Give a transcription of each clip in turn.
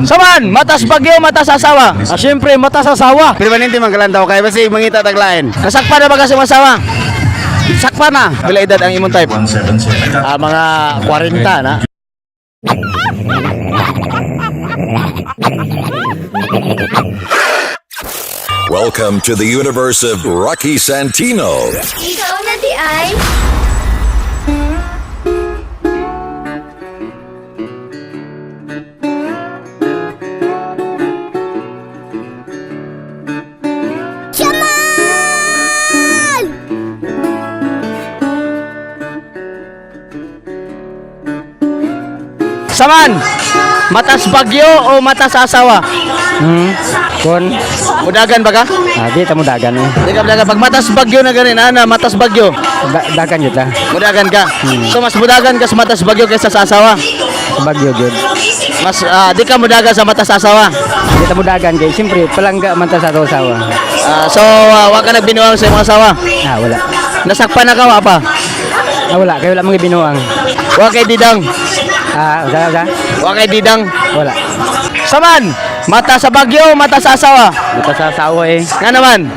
Saman, matas bagyo, matas asawa. Ah, siyempre, mata sa asawa. Permanente man kalantaw kay basi mangita taglain. Nasakpan na ba kasi asawa? Sakpa na. Pila edad ang imong type? Ah, mga 40 na. Welcome to the universe of Rocky Santino. Ikaw na di ay. Jamal! Saman, matas bagyo o matas asawa? Kon, Mudagan ba ka? ah, di ta mo dagan eh. Di ka mudagan. Pag matas bagyo na ganin, ana, matas bagyo. Dagan yun ta. Mudagan ka. So mas mudagan ka sa matas bagyo kaysa sa asawa. Sa Bagyo gyud. Mas di ka mudagan sa matas asawa. Di ta mo dagan kay siyempre palangga man ta sa ato asawa. So, wa ka nagbinuang sa imong asawa. Ah, wala. Nasakpan na ka wa pa. Ah, wala kay wala mga binuang. Wa kay didang. Ah, usa usa. Wa kay didang. Wala. Saman, mata sa bagyo, mata sa asawa. Mata sa asawa eh. Nga naman.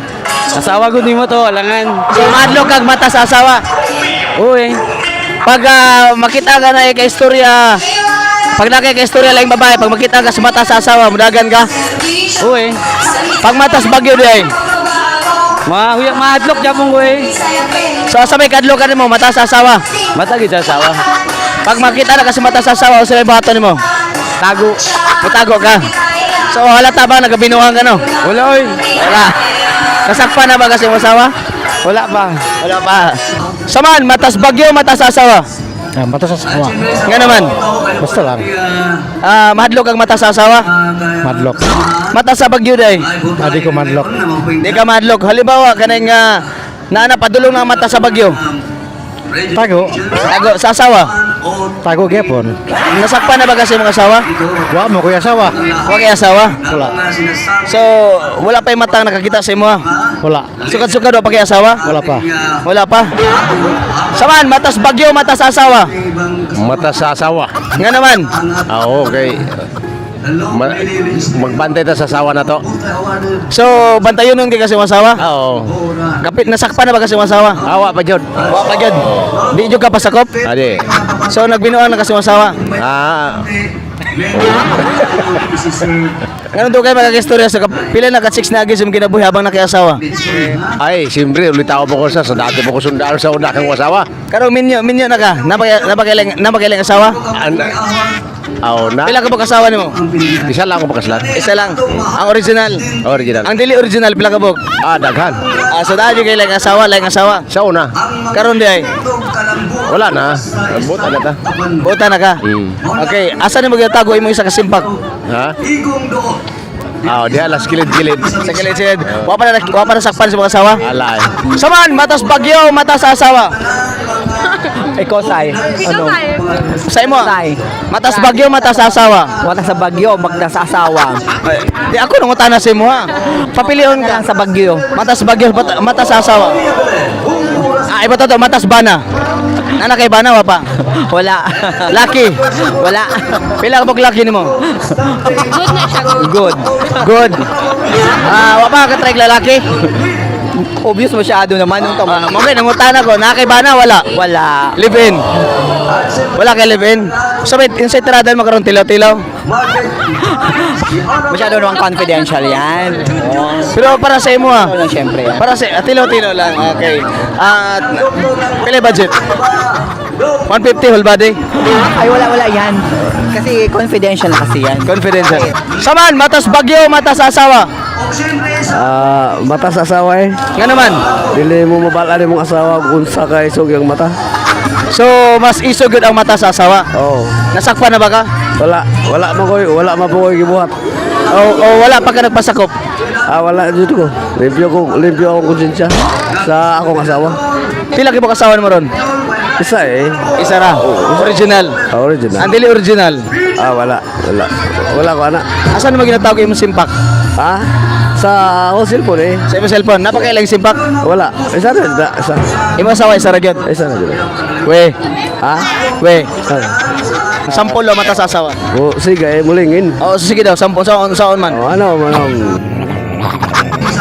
Asawa gud nimo to, alangan. So madlok kag mata sa asawa. Uy, Pag makita ka na kay istorya, pag nakay kay istorya lang babae, pag makita ka sa mata sa asawa, mudagan ka. uy. Pag mata sa bagyo di ay. Mahuyak mahadlok japon ko eh. So sa may kadlo ka nimo mata sa asawa. Mata gid sa asawa. Pag makita na ka sa mata sa asawa, usa may buhaton nimo. Tago. Mutago ka. So halata ba nagabinuang ka no? Wala oy. Wala. Nasakpan na ba kasi mo asawa? Wala pa. Wala pa. Saman, matas bagyo, mata sa asawa. Ah, mata sa asawa. Nga naman. Basta lang, Ah, mahadlok ang mata sa asawa. madlock. Mata sa bagyo day. Ah, di ko madlock. Di ka mahadlok. Halimbawa kanang naana padulong na ang mata sa bagyo. Tago, Tago sa asawa. tago gyapon. Nasakpan na ba kasi mga asawa? Wa mo kuya asawa. Wa kay asawa. Wala. So, wala pa yung matang nakakita sa imo. Ah. Wala. Sukad-sukad wa pa kay asawa? Wala pa. Wala pa. Saman, matas bagyo, matas asawa. Mata sa asawa. Nga naman. Ah, okay. Magbantay ta sa asawa na to. So, bantayon nun kay kasi mga asawa? Oo. Kapit nasakpan na ba kasi mga asawa? Awa pa jud. Wa pa gyud. Di jud ka pasakop. Adi. So, nagbinuang na kasi mga asawa. Ah, Ganun to kay magkakistorya sa pila na ka 6 na agis yung kinabuhi habang nakiasawa. Ay, siyempre ulit ako po ko sa dati po ko sundalo sa una kang asawa. Karon minyo minyo na ka. Napakailang napakailang asawa? An Aw na. Pila ka ba asawa nimo? Isa lang ako pakaslan. Isa lang. Ang original. Original. Ang dili original pila ka buk? Ah, daghan. Ah, so dahil kay lang asawa, lang asawa. Sa una. Karon di ay. Wala na. Buta na ta. Buta na ka. Mm. Okay, asa nimo gitago imong isa ka simpak? Ha? Ah, di alas kilid-kilid. Sa kilid-kilid. Wa pa na sakpan sa mga asawa. Alay. Saman, matas bagyo, matas asawa. Ikaw say. Ano? Sa imo. Say. Matas bagyo, matas asawa. Wala sa Bagyo, magda sa asawa. Ay, di ako nangutana sa imo ha. Papilion ka Lang sa Bagyo. Matas bagyo, matas asawa. Ah, iba to to, matas bana. Nana kay bana wa pa. Wala. Lucky. Wala. Pila ka buk lucky nimo? Good na siya. Good. Good. Ah, wa pa ka try lalaki? Obvious masyado naman nung tama. Ah, okay, nangutana ko, na kay bana wala. Wala. Live in. Wala kay live in. So wait, inside tirada mo karon tilaw-tilaw. Masyado naman confidential yan. Oo. Pero para sa imo ah. Ito lang syempre yan. Para sa tilaw-tilaw lang. Okay. Ah, pila budget? 150 whole body. Ay, wala, wala yan. Kasi confidential na kasi yan. Confidential. Saman, matas bagyo, matas asawa. Ah, mata sa asawa eh. Nga naman. Dili mo mabala ni mong asawa kung sa kay isog yung mata. So, mas isog yun ang mata sa asawa. Oo. Nasakpan na ba ka? Wala, wala man koy, wala man po koy gibuhat. O wala pa ka nagpasakop? Ah, wala dito ko. Limpyo ko, limpyo akong konsensya sa akong asawa. Pila ka ba kasawa mo ron? Isa eh. Isa ra. Original. Ah, original. Ang dili original. Ah, wala, wala. Wala ko ana. Asan mo ginatawag imong simpak? Ha? Sa akong cellphone eh. Sa imong cellphone. Napakailang simpak? Wala. Isa na, isa. Isa, Imong asawa isa ra gyud. isa na dito. We. Ha? We. Ah. Sample daw mata sa asawa. O, sige, eh, mulingin. Oh, sige daw, sample saon saon man. O, ano, ano.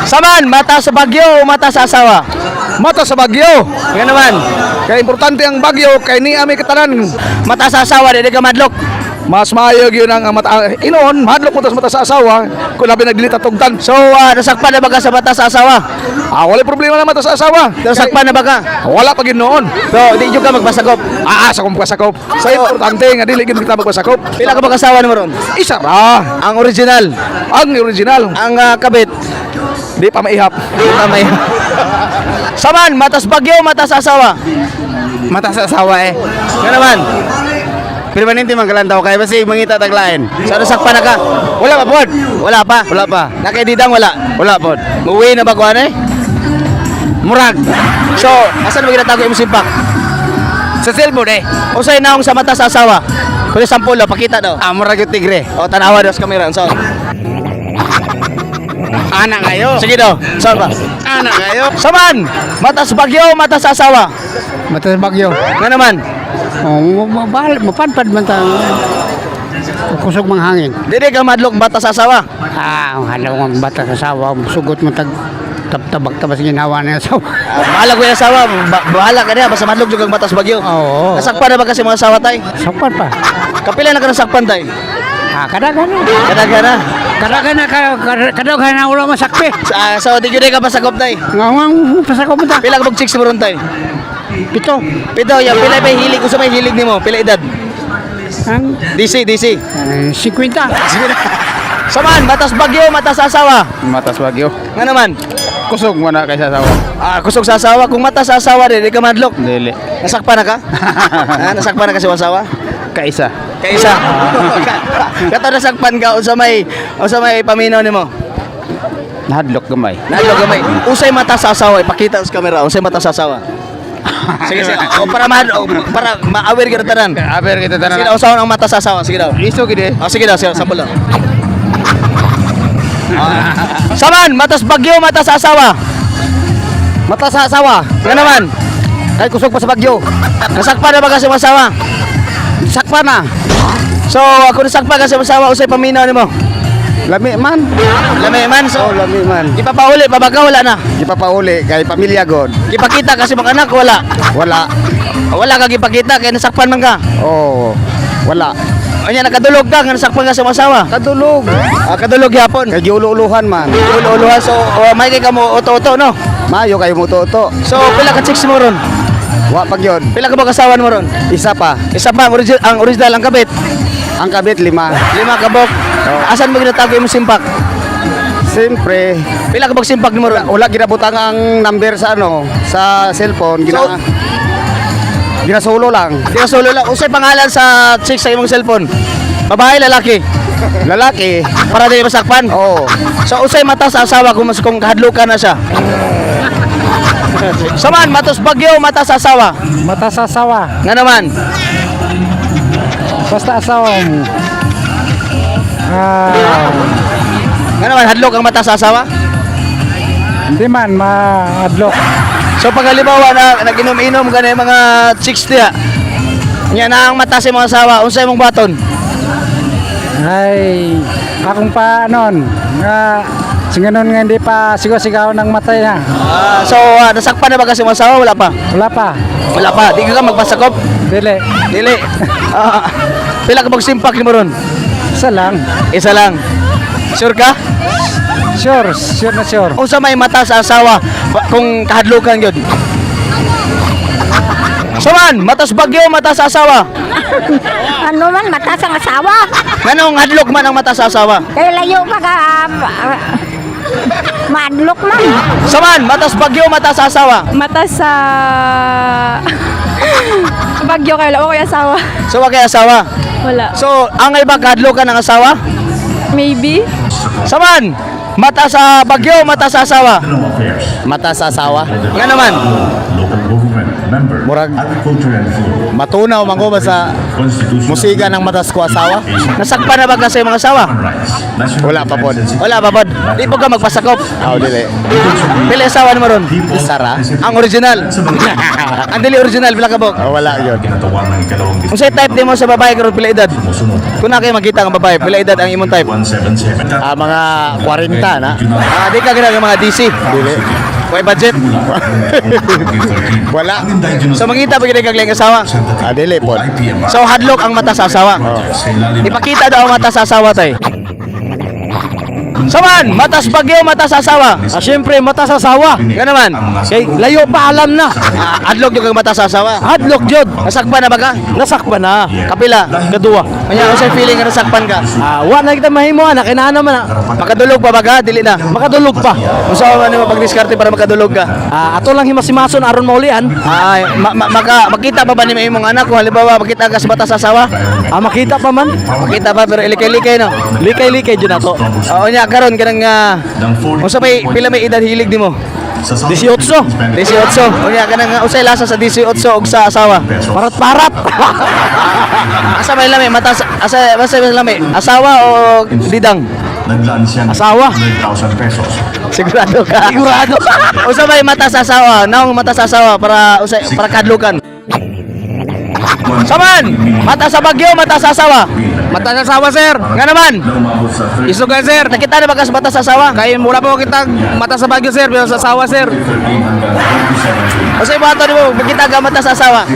Saman, mata sa bagyo o mata sa asawa? Mata sa bagyo. Nga naman. Kaya importante ang bagyo kay ni ami katanan. Mata sa asawa, dili ka madlok. Mas maayo gyud ang mata inoon, mahadlok mo tas mata sa asawa kung labi nagdili tatugtan. So, nasakpan na ba ka sa mata sa asawa? Ah, wala problema na mata sa asawa. Nasakpan na ba ka? Wala pa gyud noon. So, di jud ka magpasakop. Ah, sa kong pasakop. Sa importante nga dili gyud kita magpasakop. Pila ka ba kasawa nimo ron? Isa ra. Ang original, Ang original, ang kabit. di pa maihap. Di pa may. Saman, mata sa bagyo, mata sa asawa. Mata sa asawa eh. Nga naman. Permanente man kalantaw kay basi mangita taglain. So, nasakpan na ka? Wala pa pod. Wala pa. Wala pa. Nakaididang wala. Wala pod. Muwi na ba ko ano eh? Murag. So, asan mo ginatago yung simpak? Sa cellphone eh. Usay naong sa mata sa asawa. Kung sample daw, pakita daw. Ah, murag yung tigre. O, tanawa daw sa kamera. Saan? Ana kayo. Sige daw. Saan ba? Ana kayo. Saman! Mata sa bagyo, mata sa asawa. Mata sa bagyo. Nga naman. Oh, mapadpad man ta. Kusog mang hangin. Dili ka madlok mata sa asawa. Ah, halaw ang bata sa asawa, sugot mo tag tabak tabas ginawa niya asawa. Ah, bahala ko yung asawa. Bahala ka niya. Basta madlok juga ang mata sa bagyo. Oo. Nasakpan na ba kasi mga asawa tay? Sakpan pa. Kapila na ka nasakpan tay? Ah, kadaghan na. Kadaghan na. Kadaghan na kadaghan na wala masakpi. So, di yun ka pasakop tay. Ngawang pasakop mo ta. Pila ka bang chicks mo ron tay? Pito. Pito, ya, pila may hilig. Kung sa may hilig nimo, pila edad? Ang DC, DC. 50. Saman, matas bagyo, mata sa asawa. Mata sa bagyo. Nga naman. Kusog mo na kay sa asawa. Ah, kusog sa asawa. Kung mata sa asawa, di ka madlok. Dili. Nasakpan na ka? Ah, nasakpan na kasi asawa? Kaisa. Kaysa. Kato nasakpan ka unsa may paminaw nimo? Nahadlok gamay. Nalo gamay. Usay mata sa asawa, ipakita sa kamera, usay mata sa asawa. Sige, sige. O, para ma-aware ka na tanan. Aber kita Sige tanan. daw, usawan ang mata sa asawa. Sige daw. Iso gid eh. Oh, sige daw, sige, sample daw. Ah. Saman, matas bagyo, mata sa asawa. Mata sa asawa. Nga naman. Kay kusog pa sa bagyo. Nasakpan na ba kasi asawa? Sakpa na. So, ako nasakpan kasi asawa, usay paminaw nimo. Lami man. Lami man, so Oh, lami man. ipapauli pa ba ka? Wala na. Ipapauli kay pamilya god. Ipakita kasi mga anak, wala. Wala. Wala ka gipakita kay nasakpan man ka. Oh, wala. Anya nakadulog ka nga nasakpan ka sa mga asawa. Kadulog. Ah, kadulog gyapon. Kay giulo-uluhan man. Ulo-ulohan so oh, may kay kamo uto-uto no. Mayo kayo mo to. So pila ka chicks mo ron? Wa pag yun. Pila ka ba kasawan mo ron? Isa pa. Isa pa ang original ang kabit. Ang kabit lima. Lima ka bok. Asan mo ginatago imong simpak? Siyempre, Pila ka bang simpak nimo ron? wala ginabutang ang number sa ano, sa cellphone. Gina, So- ginasulo lang. Di ka solo lang. Usay pangalan sa chicks sa imong cellphone. Babae, lalaki. Lalaki. Para di masakpan. Oo. So usay mata sa asawa kung mas kung kahadlukan na siya. Saman, matos bagyo, mata sa asawa. Mata sa asawa. Nga naman. Basta asawa mo. Ah, Nga naman, hadlok ang mata sa asawa. hindi man maadlok. So pag halimbawa na nag-inom-inom ka na yung mga chicks niya, niya na ang mata sa imong asawa, unsay imong baton? Ay, akong pa anon nga singanon nga hindi pa sigaw-sigaw ng matay na. Ah, so nasakpan na ba kasi imong asawa? Wala pa. Wala pa. Wala pa. Di ka magpasakop. Dili. Dili. Ah, pila ka magsimpak nimo ron? Isa lang. Isa lang. Sure ka? Sure, sure na sure. Unsa may mata sa asawa kung kahadlukan gyud? Saman, mata sa bagyo, mata sa asawa. Ano man, mata sa asawa. Nganong hadlok man ang mata sa asawa? Kaya layo pa ka, madlok man. Saman, mata sa bagyo, mata sa asawa. Mata sa bagyo kayo. Wala ko yung asawa. So, wa kay asawa. Wala. So, angay ba kahadlukan ang asawa? Maybe. Saman, mata sa bagyo, mata sa asawa. Mata sa asawa. Nga naman. Murag matunaw man ko basta musiga ng matas ko asawa. Nasakpan na ba ka sa imong asawa? Wala pa pod. Wala pa pod. Di po ka magpasakop. Aw, dili. Pila asawa nimo ron? Sara. Ang original. Ang dili original pila ka buok? Oh, wala yun. Unsay type nimo sa babae karon, pila edad? Kung na kayo makita ang babae, pila edad ang imong type? Ah, mga 40 na. Ah, di ka gana mga DC. Dili. Way budget. Wala. So mangita pa gid kag laing asawa. Ah, dili pod. So hadlok ang mata sa asawa. Ipakita daw ang mata sa asawa, tay. Saman, mata sa bagyo, mata sa asawa. Ah, siyempre, mata sa asawa. Nga naman. Kay layo pa, alam na. Ah, adlok yung kag mata sa asawa. Hadlok jud. Nasakpan na ba ka? Nasakpan na. Kapila. Kadua. Kanya unsay feeling nga nasakpan ka? Ah, wa na kita mahimo ana, kinahanglan man na. Makadulog pa ba ka? Dili na. Makadulog pa. Unsa man nimo pagdiskarte para makadulog ka? Ah, ato lang himasimason aron maulian. Ay, ma- ma- maka, makita pa ba nimo imong anak kung halimbawa makita ka sa mata sa asawa? Ah, makita pa man. Makita pa pero ilikay-likay, no. Likay-likay jud ato. Oo nya karon kanang unsa may pila may edad hilig nimo? 18. 18. Unya kanang unsay lasa sa 18 ug sa asawa? Parat-parat. Asa may lami mata sa, asa asa may lami? Asawa o didang? Asawa. Sigurado ka. Sigurado. Unsa may mata sa asawa? Naong mata sa asawa para unsay para kadlukan? Saman! Mata sa bagyo, mata sa asawa. Mata sa asawa, sir. Nga naman. Isugan, sir. Nakita na ba ka sa mata sa asawa? Kay mura pa kita mata sa bagyo, sir, pero sa asawa, sir. Unsay buhaton nimo makita ka mata sa asawa?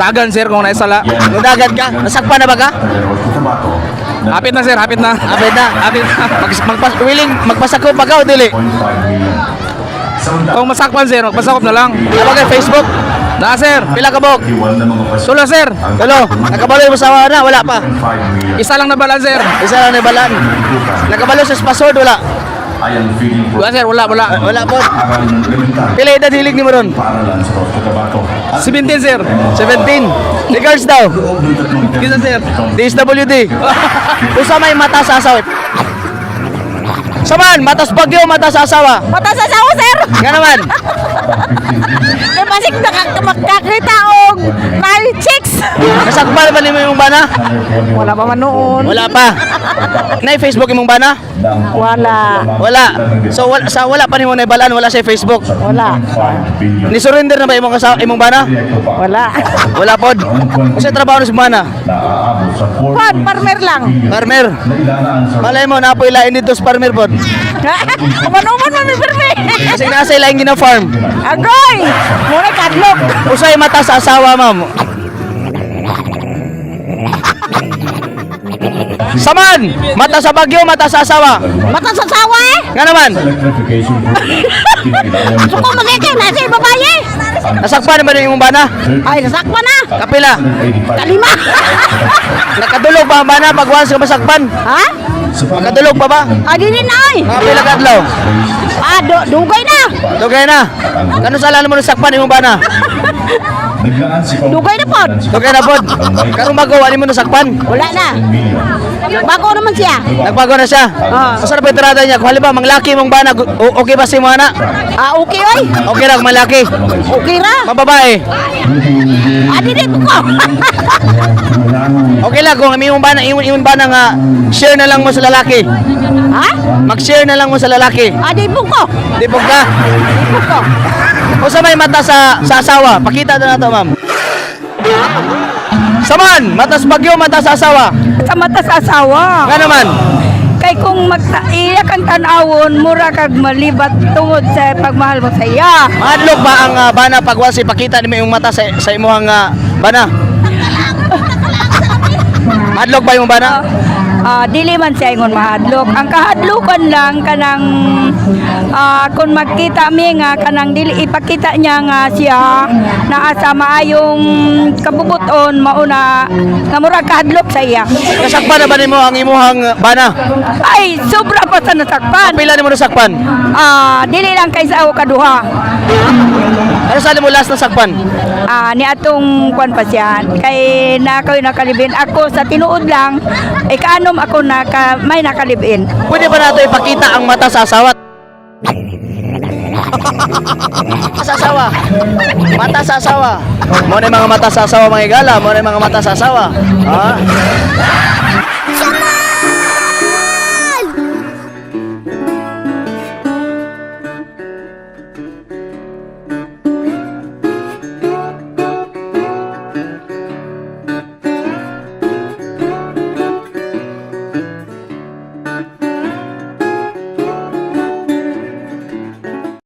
Dagan, sir, kung naisala. Mudagan ka? Nasakpan na ba ka? Hapit na, sir, hapit na. Hapit na. Hapit na. Willing magpasakop pa ka o dili? Kung masakpan, sir, magpasakop na lang. Ano kay Facebook? Na, sir. Pila ka buok? Tulo, sir. Tulo. Nakabalo yung asawa na? Wala pa. Isa lang nabalan, sir. Isa lang nabalan. Nakabalo sa password wala. Wala, sir, wala, wala. Wala po. Pila edad hilig nimo ron? 17, sir. 17. Regards daw. Kisa, sir. DSWD. Usa may mata sa asawa. Saman, mata sa bagyo, mata sa asawa. Mata sa asawa, sir. Nga naman. Kay basig makakita og nine chicks. Nasakpan ba nimo imong bana? Wala pa man noon. Wala pa. Nay Facebook imong bana? Wala. Wala. So wala, sa wala pa nimo naibalaan, wala sa Facebook. Wala. Ni surrender na ba imong asawa, imong bana? Wala. Wala pod. Usa trabaho ni si bana? Pan, farmer lang. Farmer. Malay mo napoy lain dito sa farmer pod. Uman-uman man mi farmer. Kasi nasa ilaing gina farm. Agoy! Muna kadlok. Usay mata sa asawa, ma'am. Saman! Mata sa bagyo, mata sa asawa. Mata sa asawa eh. Nga naman, Suko magiging nasa babae. Nasakpan naman yung imong bana. Ay, nasakpan na. Kapila. Kalima. Nakadulog ba ang bana pag once ka masakpan? Ha? Nakadulog pa ba? Ah, dili na oy. Mga pila ka adlaw? Ah, dugay na. Dugay na. Kano sa mo nasakpan imong bana? Dugay na pod. Dugay na pod. Karon bago wala mo nasakpan. Wala na. Bago naman siya. Nagbago na siya. Ah. Asa na pa niya? Kung halimbawa manglaki mong bana, okay ba si mo ana? Ah, okay oy. Okay ra kung malaki. Okay ra. Mababae. Ah, dili ko ko. Okay lang kung imong bana, imong imong bana nga share na lang mo sa lalaki. Ha? Mag-share na lang mo sa lalaki. Ah, di po ko. Di po ka. Di po ko. Usa may mata sa asawa. Pakita na nato, ma'am. Saman, mata sa bagyo, mata sa asawa. Sa mata sa asawa. Nga naman. Kay kung magta iya kang tan-awon, mura kag malibat tungod sa pagmahal mo sa iya. Mahadlok ba ang bana pag once ipakita nimo yung mata sa imuhang bana? Mahadlok ba yung bana? Ah, dili man siya ingon mahadlok. Ang kahadlokan lang kanang kung magkita mi nga kanang dili ipakita niya nga siya naa sa maayong kabubuton mauna nga mura kahadlok sa iya. Nasakpan na ba nimo ang imuhang bana? Ay, sobra pa sa nasakpan. Pila nimo nasakpan? Ah, dili lang kay sa ako kaduha. Ano sa nimo last nasakpan? Ah, ni atong kwan pa siya kay na ako'y nakalibin ako sa tinuod lang ikaanom ako naka, may nakalibin. Pwede ba nato ipakita ang mata sa asawa? sa asawa. Mata sa asawa. Mo na yung mga mata sa asawa, mga higala. Mo na yung mga mata sa asawa. Ha?